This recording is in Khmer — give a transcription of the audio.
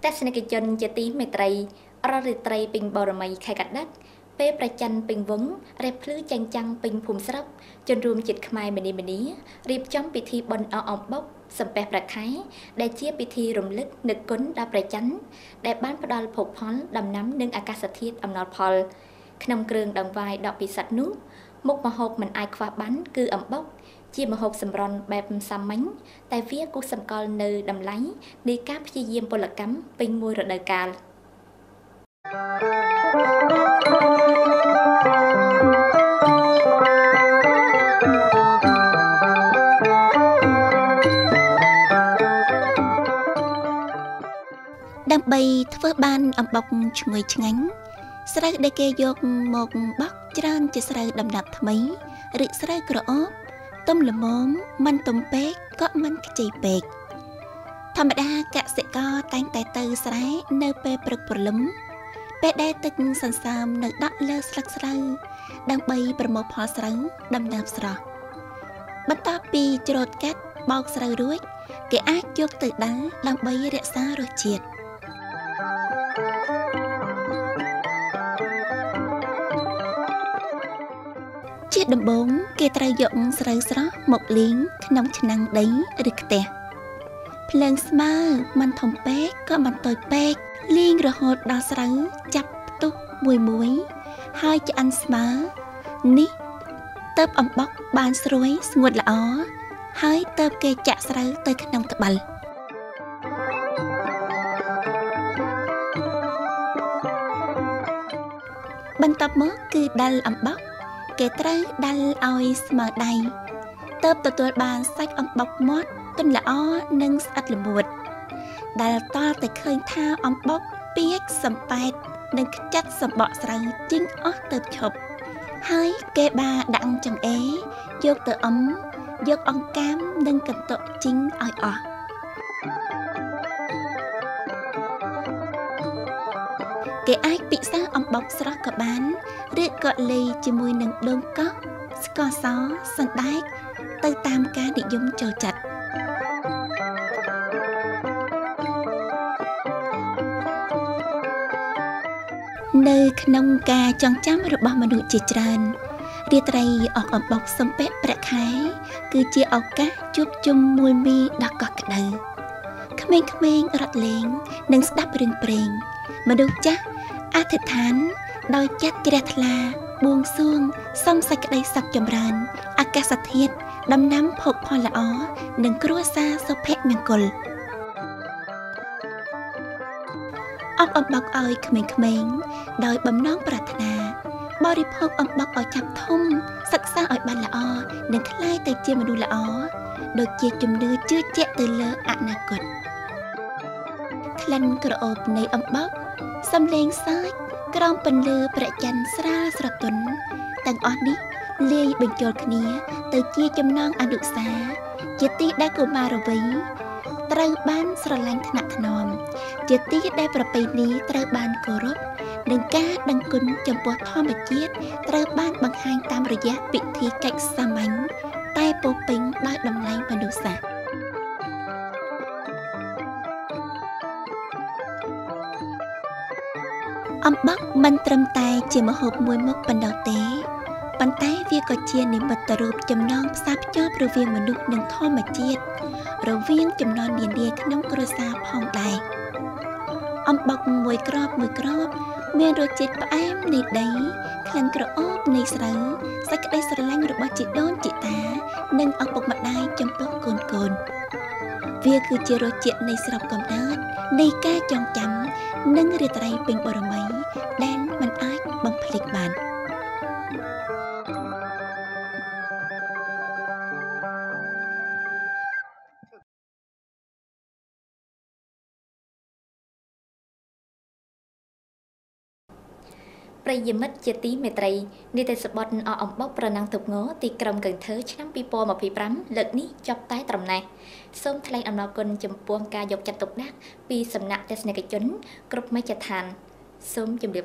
ទស្សនិកជនជាទីមេត្រីរាល់រាត្រីពេញបរមីខែកត្តិកពេលប្រច័នពេញវងរះភ្លឺចាំងចាំងពេញភូមិស្រុកជនរួមជាតិខ្មែរមនីមនីរៀបចំពិធីបុណ្យអកអំបុកសំពះព្រះខែដែលជាពិធីរំលឹកនឹកគុណដល់ព្រះច័ន្ទដែលបានផ្ដល់ភោគផលដំណាំនិងអាកាសធាតុអំណោយផលក្នុងគ្រឿងដង្វាយដកពិសិដ្ឋនោះមុខម្ហូបមិនអាចខ្វះបានគឺអំបុកជាម្ហូបសម្រន់បែបសាមញ្ញតែវាគូសសម្គាល់នៅតម្លៃនៃការព្យាយាមពលកម្មពេញមួយរដូវកាលដើម្បីធ្វើបានអំបុកឈ្ងុយឆ្ងាញ់ស្រូវដែលគេយកមកបោកច្រើនជាស្រូវដំណាប់ថ្មីឬស្រូវក្រអូបទុំល្មមមិនទុំពេកក៏មិនខ្ចីពេកធម្មតាកសិករតែងតែទៅស្រែនៅពេលព្រឹកព្រលឹមពេលដែលទឹកសន្សើមនៅដក់លើស្លឹកស្រូវដើម្បីប្រមូលផលស្រូវដំណាប់ស្រស់បន្ទាប់ពីច្រូតកាត់បោកស្រូវរួចគេអាចយកទៅដាំដើម្បីរក្សារសជាតិជាដំបូងគេត្រូវយកស្រូវស្រស់មកលីងក្នុងឆ្នាំងដីឬខ្ទះភ្លើងស្មើមិនធំពេកក៏មិនតូចពេកលីងរហូតដល់ស្រូវចាប់ផ្ទុះមួយមួយហើយឆ្អិនស្មើនេះទៅអំបុកបានស្រួយស្ងួតល្អហើយទៅគេចាក់ស្រូវទៅក្នុងត្បាល់បន្ទាប់មកគឺដាល់អំបុកគេត្រូវដាល់ឲ្យស្មើដៃទើបទទួលបានសាច់អំបុកមាត់ទន់ល្អនិងស្អិតល្មួតដែលតល់តែឃើញថាអំបុកពាចសំប៉ែតនិងខ្ចាត់សម្បកស្រូវជីងអស់ទៅឈប់ហើយគេបាដាក់ចង្អេរយកទៅអុំយកអង្កាមនិងកន្ទក់ជីងឲ្យអស់គេអាចពិសាអំបុកស្រស់ក៏បានឬក៏លាយជាមួយនឹងដូងកោះស្ករសសណ្ដែកទៅតាមការនិយមចូលចិត្តនៅក្នុងការចងចាំរបស់មនុស្សជាច្រើនរាត្រីអកអំបុកសំពះព្រះខែគឺជាឱកាសជួបជុំមូលមីដ៏កក់ក្ដៅក្មេងៗរត់លេងនិងស្ដាប់រឿងព្រេងមនុស្សចាស់អធិដ្ឋានដោយចិត្តជ្រះថ្លាបួងសួងសុំសេចក្តីសុខចម្រើនអាកាសធាតុដំណាំភោគផលល្អនិងគ្រួសារសុភមង្គលអកអំបុកឲ្យក្មេងៗដោយបំណងប្រាថ្នាបរិភោគអំបុកឲ្យចាប់ធំសិក្សាឲ្យបានល្អនិងក្លាយទៅជាមនុស្សល្អដូចជាជំនឿជឿជាក់ទៅលើអនាគតក្លិនក្រអូបនៃអំបុកសំឡេងសើចក្រោមពន្លឺព្រះច័ន្ទស្រាលស្រទន់ទាំងអស់នេះលាយបញ្ចូលគ្នាទៅជាចំណងអនុសាជាទីដែលកុមារវ័យត្រូវបានស្រឡាញ់ថ្នាក់ថ្នមជាទីដែលប្រពៃណីត្រូវបានគោរពនិងការដឹងគុណចំពោះធម្មជាតិត្រូវបានបង្ហាញតាមរយៈពិធីកិច្ចសាមញ្ញតែពោពេញដោយតម្លៃមនុស្សសាស្ត្រអំបុកមិនត្រឹមតែជាម្ហូបមួយមុខប៉ុណ្ណោះទេប៉ុន្តែវាក៏ជានិមិត្តរូបចំណងផ្សារភ្ជាប់រវាងមនុស្សនិងធម្មជាតិរវាងចំណងនានាក្នុងគ្រួសារផងដែរអំបុកមួយគ្រាប់មួយគ្រាប់មានរសជាតិផ្អែមនៃដីក្លិនក្រអូបនៃស្រូវសេចក្តីស្រឡាញ់របស់ជីដូនជីតានិងឪពុកម្ដាយចំពោះកូនកូនវាគឺជារសជាតិនៃស្រុកកំណើតនៃការចងចាំនិងរាត្រីពេញបរមីដែលមិនអាចបំភ្លេចបានប្រិយមិត្តជាទីមេត្រីនីតិសបត្តិអកអំបុកប្រណាំងតុងទីក្រុងកញ្ធើឆ្នាំ2025លើកនេះចប់តែត្រឹមនេះសូមថ្លែងអំណរគុណចំពោះការយកចិត្តទុកដាក់ពីសំណាក់ទស្សនិកជនគ្រប់មជ្ឈដ្ឋានសូមជម្រាប